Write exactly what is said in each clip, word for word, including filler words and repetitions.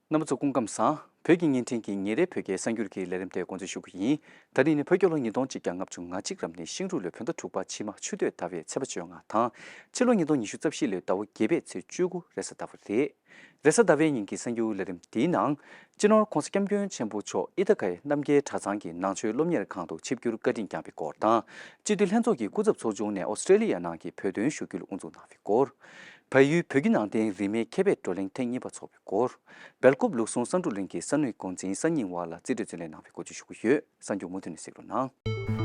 རྣམ་པ་ཚོ་སྐུ་ཁམས་བཟང་། བོད་ཀྱི་བརྙན་འཕྲིན་གྱི་ཉིན་རེའི་བོད་སྐད་གསར་འགྱུར་གྱི་ལས་རིམ་དེ་འགོ་འཛུགས་ཞུ་གི་ཡིན། ད་རིང་ནི་བོད་རྒྱལ་ལོ་ཉིས་སྟོང་གཅིག་བརྒྱ་ལྔ་བཅུ་ང་གཅིག་རབ་གནས་ཤིང་འབྲུག་ལོའི་བོད་ཟླ་དྲུག་པ་ཕྱི་མ་ཆུ་སྟོད་ཟླ་བའི་ཚེས་པ་བཅོ་ལྔ་དང་། ཕྱི་ལོ་ཉིས་སྟོང་ཉི་ཤུ་རྩ་བཞི་ལོའི་ཟླ་བ་བརྒྱད་པའི་ཚེས་བཅུ་དགུ་རེས་གཟའ་ཟླ་བ་རེད། རེས་གཟའ་ཟླ་བའི་ཉིན་གྱི་གསར་འགྱུར་ལས་རིམ་འདིའི་ནང་། སྤྱི་ནོར་༧གོང་ས་༧སྐྱབས་མགོན་ཆེན་པོ་མཆོག་ཨི་ཐ་གའི་རྣམ་རྒྱལ་གྲྭ་ཚང་གི་ནང་ཆོས་སློབ་གཉེར་ཁང་དུ་ཆིབས་བསྒྱུར་བཀའ་དྲིན་བསྐྱངས་པའི་སྐོར་དང་། སྤྱི་འཐུས་ལྷན་ཚོགས་ཀྱི་སྐུ་ཚབ་ཚོགས་ཆུང་ནས་ཨོ་སི་ཀྲེ་ལི་ཡ་ནང་གི་བོད་དོན་ཞུ་སྐུལ་དབུ་འཛུགས་གནང་བའི་སྐོར། བལ་ཡུལ་བོད་བརྒྱུད་ནང་བསྟན་རིས་མེད་མཁས་པའི་བགྲོ་གླེང་ཐེངས་གཉིས་པ་འཚོགས་པའི་སྐོར། སྦེལ་ཀོབ་ལུགས་ཟུང་བསམ་གྲུབ་གླིང་གི་ས་གནས་འགོ་འཛིན་སངས་ཉིན་ཝ་ལ་རྩིས་སྤྲོད་རྩིས་ལེན་གནང་བའི་སྐོར་བཅས་ཞུ་གི་ཡོད། གསར་འགྱུར་མུ་མཐུད་ནས་གཟིགས་རོགས་གནང་།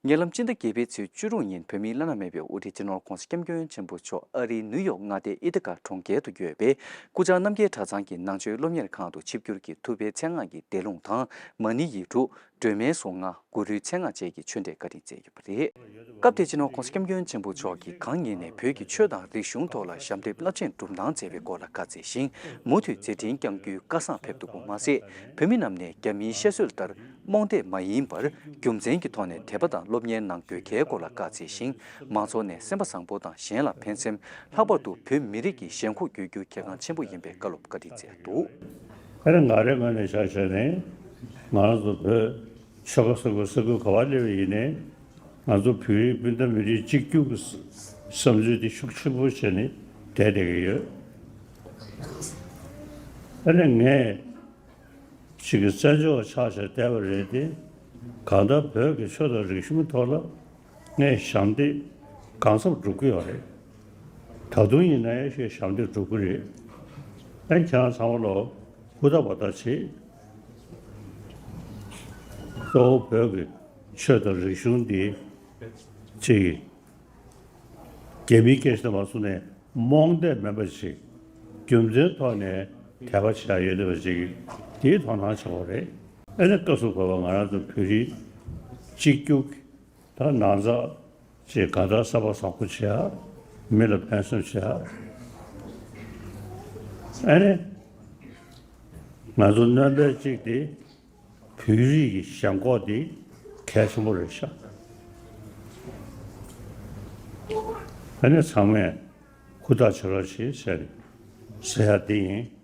ཉེ་ལམ་སྤྱི་ཟླ་བརྒྱད་པའི་ཚེས་བཅུ་དྲུག་ཉིན་བོད་མིའི་བླ་ན་མེད་པའི་དབུ་ཁྲིད་སྤྱི་ནོར་༧གོང་ས་༧སྐྱབས་མགོན་ཆེན་པོ་མཆོག་ཨ་རིའི་ནིའུ་ཡོག་མངའ་སྡེའི་ཨི་ཐ་ག་གྲོང་ཁྱེར་དུ་ཡོད་པའི་སྐུ་བཅར་རྣམ་རྒྱལ་གྲྭ་ཚང་གི་ནང་ཆོས་སློབ་གཉེར་ཁང་དུ་ཆིབས་བསྒྱུར་གྱིས་ཐུབ་པའི་མཚན་སྔགས་ཀྱི་བཟླས་ལུང་དང་། མ་ཎི་ཡིག་དྲུག་སྒྲོལ་མའི་གཟུངས་སྔགས། གུ་རུའི་མཚན་སྔགས་བཅས་ཀྱི་ཆོས་འབྲེལ་བཀའ་དྲིན་སྩལ་ཡོད་པ་རེད། སྐབས་དེར་སྤྱི་ནོར་༧གོང་ས་༧སྐྱབས་མགོན་ཆེན་པོ་མཆོག་གིས་གང་ཉིད་ནས་བོད་ཀྱི་ཆོས་དང་རིག་གཞུང་ཐོག་ལ་ཞབས་འདེགས་རླབས་ཆེན་བསྒྲུབས་གནང་མཛད་པའི་སྐོར་ལ་བཀའ་སྩལ་ཞིང་། མུ་མཐུད་མཛད་འཕྲིན་བསྐྱང་རྒྱུའི་བཀའ་བཟང་ཕེབས་འདུག་པ་མ་ཟད། བོད་མི་རྣམས་ནས་རྒྱ་མིའི་བཤད་སྲོལ་ལྟར་རྨོངས་དད་མ་ཡིན་པར་རྒྱུ་མཚན་གྱི་ཐོག་ནས་དད་པ་དང་སློབ་གཉེར་གནང་དགོས་གལ་སྐོར་ལ་བཀའ་སྩལ་ཞིང་། མང་ཚོགས་ནས་སེམས་པ་བཟང་པོ་དང་གཞན་ལ་ཕན་སེམས། ལྷག་པར་དུ་བོད་མི་རིགས་ཀྱི་ཞེན་ཁོག་བསྐྱེད་རྒྱུ་གལ་འགངས་ཆེན་པོ་ཡིན་པའི་བཀའ་སློབ་བཀའ་དྲིན་སྩལ་འདུག། ཨ་ནི་ང་རའི་ངོས་ནས་ཆ་བཞག་ནས་ང་རང་ཚོ་བོད་ཆོལ་ཁ་ས་ཁུལ་ས་ཁུལ་ག་པར་སླེབས་པ་ཡིན་ནའི་ང་ཚོ་བོད་རིགས་སྤུན་ཟླ་མི་རིགས་གཅིག་གྱུར་གྱི་བསམ་ཚུལ་དེ་ཤུགས་ཆེན་པོ་བྱས་ནས་བསྡད་བསྡད་ཀྱི་ཡོད། ཨ་ནི་ངས་ཅིག་གི་བཙན་བྱོལ་བ་ཆགས་བྱས་བསྡད་པ་རེད་དེ། གང་ལྟར་བོད་ཀྱི་ཆོས་དང་རིག་གཞུང་ཐོག་ལ་ངས་ཞབས་འདེགས་གང་ཐུབ་སྒྲུབ་ཀྱི་ཡོད་རེད། ད་དུང་ཡིན་ན་ཡང་ཞེས་ཞབས་འདེགས་སྒྲུབ་ཀྱི་རེད། ཨ་ནི་ཁྱེད་རང་ཚང་མ་ལོ་ཧུར་ཐག་འབད་ཐག་བྱེད། གཙོ་བོ་བོད་ཀྱི་ཆོས་དང་རིག་གཞུང་འདི་ཅིག་རྒྱ་མིའི་སྐད་ཆ་དུ་མ་སོང་ནས་རྨོངས་དད་མེད་པ་ཞིག་རྒྱུ་མཚན་ཐོག་ནས་དད་པ་བྱ་ཡོད་བསྡད་པ་ཞིག་དེའི་དོ་སྣང་བྱེད་དགོས་རེད། ཨ་ནི་སྐབས་སུ་བབས་པ་ང་རང་ཚོ་བོད་རིགས་གཅིག་གྱུར་ད་ནང་ཚགས་ཅིག་ག་ད་བསམ་པ་བཟང་པོ་བྱེད་ཡ། མི་ལ་ཕན་སེམས་བྱེད་ཡ། ཨ་ནི་ང་ཚོ་སྣོན་པ་གཅིག་དེ་བོད་རིགས་ཀྱི་ཞེན་ཁོག་དེ་གལ་ཆེན་པོ་རེད་ཤག། ཨ་ནི་ཚང་མས་ཧུར་ཐག་བྱེད་རོགས་བྱེད་ཟེར་ཟེར་ཡ་དེ་ཡིན།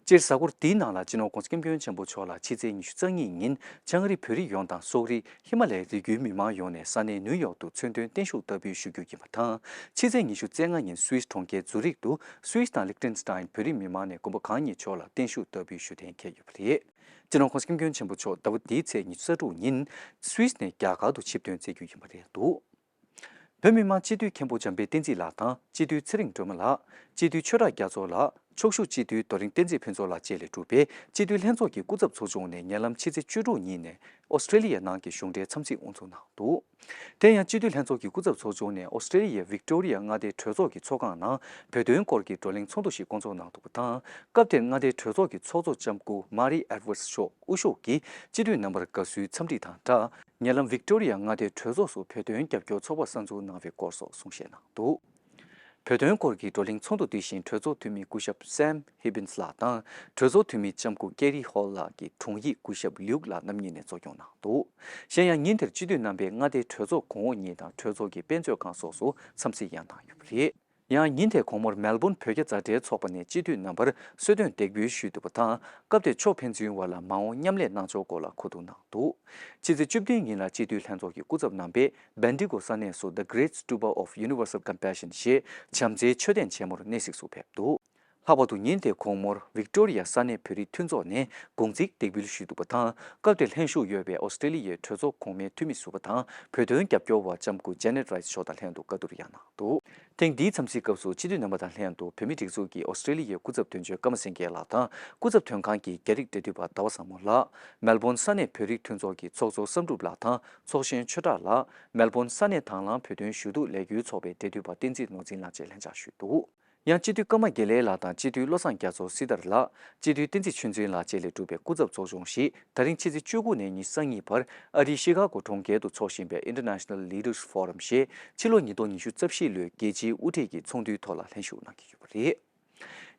སྤྱིར་གཟའ་འཁོར་འདིའི་ནང་ལ་སྤྱི་ནོར་༧གོང་ས་༧སྐྱབས་མགོན་ཆེན་པོ་མཆོག་ལ་ཕྱི་ཚེས་ཉི་ཤུ་རྩ་གཉིས་ཉིན་བྱང་ཨ་རི་བོད་རིགས་ཡོངས་དང་སོག་རིགས་ཧི་མ་ལ་ཡའི་རི་རྒྱུད་མི་མང་ཡོངས་ནས་ས་གནས་ནིའུ་ཡོག་ཏུ་མཚན་མཐུན་བརྟན་བཞུགས་བསྟར་འབུལ་ཞུ་རྒྱུ་ཡིན་པ་དང་། ཕྱི་ཚེས་ཉི་ཤུ་རྩ་ལྔ་ཉིན་སུད་སི་གྲོང་ཁྱེར་ཛུ་རིག་ཏུ་སུད་སི་དང་ལིག་ཏེན་སི་ཏཱིན་བོད་རིགས་མི་མང་ནས་མགོན་པོ་གང་ཉིད་མཆོག་ལ་བརྟན་བཞུགས་བསྟར་འབུལ་ཞུ་གཏན་འཁེལ་ཡོད་པ་རེད། སྤྱི་ནོར་༧གོང་ས་༧སྐྱབས་མགོན་ཆེན་པོ་མཆོག་ཟླ་བ་འདིའི་ཚེས་ཉི་ཤུ་རྩ་དྲུག་ཉིན་སུད་སི་ནས་རྒྱ་གར་དུ་ཆིབས་ཐོན་མཛད་རྒྱུ་ཡིན་པ་རེད་འདུག། བོད་མི་མང་སྤྱི་འཐུས་མཁན་པོ་འཇམ་དཔལ་བསྟན་འཛིན་ལགས་དང་སྤྱི་འཐུས་ཚེ་རིང་སྒྲོལ་མ་ལགས། སྤྱི་འཐུས་ཆོས་གྲགས་རྒྱ་མཚོ་ལགས། ཕྱོགས་བཞུགས་སྤྱི་འཐུས་རྡོ་རིང་བསྟན་འཛིན་ཕུན་ཚོགས་ལགས་བཅས་ལས་གྲུབ་པའི་སྤྱི་འཐུས་ལྷན་ཚོགས་ཀྱི་སྐུ་ཚབ་ཚོགས་ཆུང་ནས་ཉེ་ལམ་ཕྱི་ཚེས་བཅུ་དྲུག་ཉིན་ནས་ཨོ་སི་ཀྲེ་ལི་ཡ་ནང་གི་གཞུང་འབྲེལ་འཚམས་གཟིགས་དབུ་འཛུགས་གནང་འདུག། དེ་ཡང་སྤྱི་འཐུས་ལྷན་ཚོགས་ཀྱི་སྐུ་ཚབ་ཚོགས་ཆུང་ནས་ཨོ་སི་ཀྲེ་ལི་ཡའི་ཝིག་ཏོ་རི་ཡ་མངའ་སྡེའི་གྲོས་ཚོགས་ཀྱི་ཚོགས་ཁང་ནང་བོད་དོན་སྐོར་གྱི་བགྲོ་གླེང་ཚོགས་འདུ་ཞིག་བསྐོང་ཚོགས་གནང་འདུག་པ་དང་། སྐབས་དེར་མངའ་སྡེའི་གྲོས་ཚོགས་ཀྱི་ཚོགས་གཙོ་ལྕམ་སྐུ་མ་རི་ཨེ་ཌི་ཝར་ཌི་མཆོག་དབུ་བཞུགས་ཀྱིས་སྤྱི་འཐུས་རྣམ་པར་དགའ་བསུའི་འཚམས་འདྲི་དང་སྦྲགས། ཉེ་ལམ་ཝིག་ཏོ་རི་ཡ་མངའ་སྡེའི་གྲོས་ཚོགས་སུ་བོད་དོན་རྒྱབ་སྐྱོར་ཚོགས་པ་གསར་འཛུགས་གནང་བའི་སྐོར་སོགས་གསུང་བཤད་གནང་འདུག། བོད་དོན་སྐོར་གྱི་བགྲོ་གླེང་ཚོགས་འདུ་དེ་བཞིན་གྲོས་ཚོགས་འཐུས་མི་སྐུ་ཞབས་Sam Higgins་ལགས་དང་གྲོས་ཚོགས་འཐུས་མི་ལྕམ་སྐུ་Katie Hall་ལགས་ཀྱི་དྲུང་ཡིག་སྐུ་ཞབས་Luke་ལགས་རྣམ་གཉིས་ནས་གཙོ་སྐྱོང་གནང་འདུག། གཞན་ཡང་ཉིན་དེར་སྤྱི་འཐུས་རྣམ་པས་མངའ་སྡེའི་གྲོས་ཚོགས་གོང་འོག་གཉིས་དང་གྲོས་ཚོགས་ཀྱི་དཔེ་མཛོད་ཁང་སོགས་སུ་འཚམས་གཟིགས་ཡང་གནང་ཡོད་པ་རེད། ཡང་ཉིན་དེའི་དགོང་མོར་མེལ་བོན་བོད་རྒྱ་མཛའ་འབྲེལ་ཚོགས་པ་ནས་སྤྱི་འཐུས་རྣམ་པར་གསོལ་སྟོན་འདེགས་འབུལ་ཞུས་འདུག་པ་དང་། སྐབས་དེར་མཆོག་ཕན་ཚུན་བར་ལ་མ་འོངས་མཉམ་ལས་གནང་ཕྱོགས་སྐོར་ལ་གོ་བསྡུར་གནང་འདུག། ཕྱི་ཚེས་བཅུ་བདུན་ཉིན་ལ་སྤྱི་འཐུས་ལྷན་ཚོགས་ཀྱི་སྐུ་ཚབ་རྣམ་པས་བེན་ཌི་གོ་ས་གནས་སུ་The Great Stupa of Universal Compassion་ཞེས་བྱམས་བརྩེའི་མཆོད་རྟེན་ཆེན་མོར་གནས་གཟིགས་སུ་ཕེབས་འདུག། ལྷག་པར་དུ་ཉིན་དེའི་དགོང་མོར་ཝིག་ཏོ་རི་ཡ་ས་གནས་བོད་རིགས་མཐུན་ཚོགས་ནས་དགུང་ཚིགས་འདེགས་འབུལ་ཞུས་འདུག་པ་དང་། སྐབས་དེར་ལྷན་ཞུགས་ཡོད་པའི་ཨོ་སི་ཀྲེ་ལི་ཡའི་གྲོས་ཚོགས་གོང་མའི་འཐུས་མི་ཟུར་པ་དང་བོད་དོན་རྒྱབ་སྐྱོར་བ་ལྕམ་སྐུ་Janet Rice་མཆོག་དང་ལྷན་དུ་བཀའ་བསྡུར་ཡང་གནང་འདུག། ཐེངས་འདིའི་འཚམས་གཟིགས་སྐབས་སུ་སྤྱི་འཐུས་རྣམ་པ་དང་ལྷན་དུ་བོད་མིའི་སྒྲིག་འཛུགས་ཀྱི་ཨོ་སི་ཀྲེ་ལི་ཡའི་སྐུ་ཚབ་དོན་གཅོད་ཀརྨ་སེང་གེ་ལགས་དང་། སྐུ་ཚབ་དོན་ཁང་གི་རྒྱ་རིགས་འབྲེལ་མཐུད་པ་ཟླ་བ་བཟང་མོ་ལགས། མེལ་བོན་ས་གནས་བོད་རིགས་མཐུན་ཚོགས་ཀྱི་ཚོགས་གཙོ་བསམ་གྲུབ་ལགས་དང་ཚོགས་གཞོན་ཆོས་གྲགས་ལགས། མེལ་བོན་ས་གནས་དྭང་བླངས་བོད་དོན་ཞུ་གཏུག་ལས་འགུལ་ཚོགས་པའི་འབྲེལ་མཐུད་པ་བསྟན་འཛིན་ནོར་འཛིན་ལགས་བཅས་ལྷན་བཅར་ཞུས་འདུག། ཡང་སྤྱི་འཐུས་ཀརྨ་དགེ་ལེགས་ལགས་དང་སྤྱི་འཐུས་བློ་བཟང་རྒྱ་མཚོ་སྲི་ཐར་ལགས། སྤྱི་འཐུས་བསྟན་འཛིན་ཆོས་འཛིན་ལགས་བཅས་ལས་གྲུབ་པའི་སྐུ་ཚབ་ཚོགས་ཆུང་ཞིག་ད་རིང་ཕྱི་ཚེས་བཅུ་དགུ་ནས་ཉི་ཤུ་རྩ་གཉིས་བར་ཨ་རིའི་ཤི་ཀ་གོ་གྲོང་ཁྱེར་དུ་འཚོགས་བཞིན་པའི་International Leaders Forum ཞེས་ཕྱི་ལོ་ཉིས་སྟོང་ཉི་ཤུ་རྩ་བཞི་ལོའི་རྒྱལ་སྤྱིའི་དབུ་ཁྲིད་ཀྱི་ཚོགས་འདུའི་ཐོག་ལ་ལྷན་ཞུགས་གནང་གི་ཡོད་པ་རེད།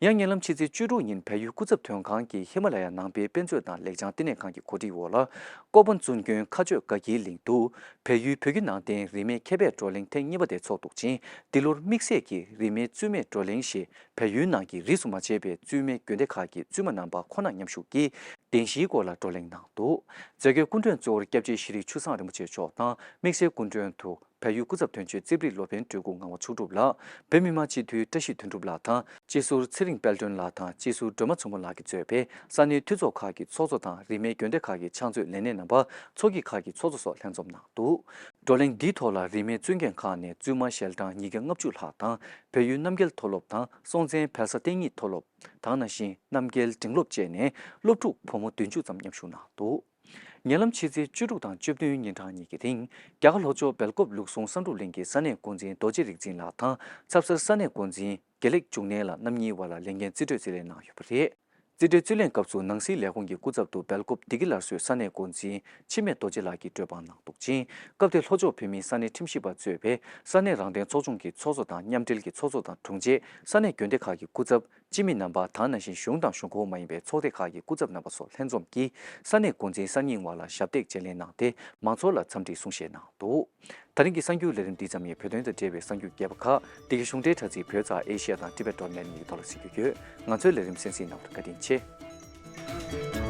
ཡང་ཉེ་ལམ་ཕྱི་ཚེས་བཅུ་དྲུག་ཉིན་བལ་ཡུལ་སྐུ་ཚབ་དོན་ཁང་གིས་ཧི་མ་ལ་ཡ་ནང་པའི་དཔེ་མཛོད་དང་ལེགས་བྱང་བསྟི་གནས་ཁང་གི་གོ་སྒྲིག་འོག་ལ། ཀོ་པན་བཙུན་དགོན་མཁའ་སྤྱོད་དགའ་སྐྱིད་གླིང་དུ། བལ་ཡུལ་བོད་བརྒྱུད་ནང་བསྟན་རིས་མེད་མཁས་པའི་བགྲོ་གླེང་ཐེངས་གཉིས་པ་དེ་འཚོགས་འདུག་ཅིང་། འདི་ལོར་དམིགས་བསལ་གྱིས་རིས་མེད་བཙུན་མའི་བགྲོ་གླེང་ཞེས་བལ་ཡུལ་ནང་གི་རིས་སུ་མ་ཆད་པའི་བཙུན་མའི་དགོན་སྡེ་ཁག་གི་བཙུན་མ་རྣམ་པ་ཁོ་ན་མཉམ་ཞུགས་ཀྱིས་བདེན་བཞིའི་སྐོར་ལ་བགྲོ་གླེང་གནང་འདུག་མཛད་སྒོའི་སྐུ་མགྲོན་གཙོ་བོར་སྐྱབས་རྗེ་ཤྲི་ཆུ་བཟང་རིན་པོ་ཆེ་མཆོག་དང་། དམིགས་བསལ་སྐུ་མགྲོན་དུ་བལ་ཡུལ་སྐུ་ཚབ་དོན་གཅོད་རྩེ་ཕུད་ལོ་པཎ་སྤྲུལ་སྐུ་ངག་དབང་ཕྱུག་གྲུབ་ལགས། བོད་མི་མང་སྤྱི་འཐུས་བཀྲ་ཤིས་དོན་གྲུབ་ལགས་དང་། སྤྱི་ཟུར་ཚེ་རིང་དཔལ་སྒྲོན་ལགས་དང་། སྤྱི་ཟུར་སྒྲོལ་མ་མཚོ་མོ་ལགས་ཀྱིས་གཙོས་པའི་ས་གནས་འཐུས་ཚོགས་ཁག་གི་ཚོགས་གཙོ་དང་། རིས་མེད་དགོན་སྡེ་ཁག་གི་ཕྱག་མཛོད་ལས་སྣེ་རྣམ་པ། ཚོགས་སྐྱིད་ཁག་གི་ཚོགས་གཙོ་སོགས་ལྷན་འཛོམས་གནང་འདུག་བགྲོ་གླེང་འདིའི་ཐོག་ལ་རིས་མེད་བཙུན་དགོན་ཁག་ནས་བཙུན་མ་ཞལ་གྲངས་ཉིས་བརྒྱ་ལྔ་བཅུ་ལྷག་དང་། བལ་ཡུལ་རྣམ་རྒྱལ་མཐོ་སློབ་དང་། སྲོང་བཙན་བལ་བཟའ་བསྟན་རྙེད་མཐོ་སློབ་དང་། ན་གཞོན་རྣམ་རྒྱལ་འབྲིང་སློབ་བཅས་ནས་སློབ་ཕྲུག་བུ་མོ་བདུན་ཅུ་ཙམ་མཉམ་ཞུགས་གནང་འདུག་ཉེ་ལམ་ཕྱི་ཚེས་བཅུ་དྲུག་དང་བཅུ་བདུན་ཉིན་གྲངས་གཉིས་ཀྱི་རིང་རྒྱ་གར་ལྷོ་ཕྱོགས་སྦེལ་ཀོབ་ལུགས་ཟུང་བསམ་གྲུབ་གླིང་གི་ས་གནས་འགོ་འཛིན་རྡོ་རྗེ་རིག་འཛིན་ལགས་དང་། ཚབ་གསར་ས་གནས་འགོ་འཛིན་དགེ་ལེགས་འབྱུང་གནས་ལགས་རྣམ་གཉིས་དབར་ལ་ལས་འགན་རྩིས་སྤྲོད་རྩིས་ལེན་གནང་ཡོད་པ་རེད། རྩིས་སྤྲོད་རྩིས་ལེན་སྐབས་སུ་ནང་སྲིད་ལས་ཁུངས་ཀྱི་སྐུ་ཚབ་ཏུ་སྦེལ་ཀོབ་བདེ་སྐྱིད་སླར་གསོའི་ས་གནས་འགོ་འཛིན་འཆི་མེད་རྡོ་རྗེ་ལགས་ཀྱིས་གྲོས་དཔང་གནང་འདུག་ཅིང་། སྐབས་དེར་ལྷོ་ཕྱོགས་བོད་མིའི་ས་གནས་ཁྲིམས་ཞིབ་པ་གཙོས་པའི་ས་གནས་རང་བདེན་ཚོགས་ཆུང་གི་ཚོགས་གཙོ་དང་། མཉམ་འབྲེལ་གྱི་ཚོགས་གཙོ་དང་དྲུང་ཆེ། ས་གནས་དགོན་སྡེ་ཁག་གི་སྐུ་ཚབ། སྤྱི་མི་རྣམ་པ་དང་། ན་གཞོན་གཞུང་དང་གཞུང་ཁོངས་མ་ཡིན་པའི་ཚོགས་སྡེ་ཁག་གི་སྐུ་ཚབ་རྣམ་པ་སོགས་ལྷན་འཛོམས་ཀྱིས་ས་གནས་འགོ་འཛིན་གསར་རྙིང་དབར་ལ་ཞབས་སྟེགས་བརྗེ་ལེན་གནང་སྟེ། མང་ཚོགས་ལ་འཚམས་འདྲིའི་གསུང་བཤད་གནང་འདུག་ད་རིང་གི་གསར་འགྱུར་ལས་རིམ་འདི་ཙམ་ཡིན། བོད་དོན་དང་འབྲེལ་བའི་གསར་འགྱུར་རྒྱས་པ་ཁག་འདི་གའི་གཞུང་འབྲེལ་དྲ་ཚིགས་བོད་ཙ་ཨེ་ཤི་ཡ་དང་Tibet dot net གཉིས་ཀྱི་ཐོག་ལ་གཟིགས་རྒྱུ་ཡོད། ང་ཚོའི་ལས་རིམ་གསན་གཟིགས་གནང་བར་བཀའ་དྲིན་ཆེ།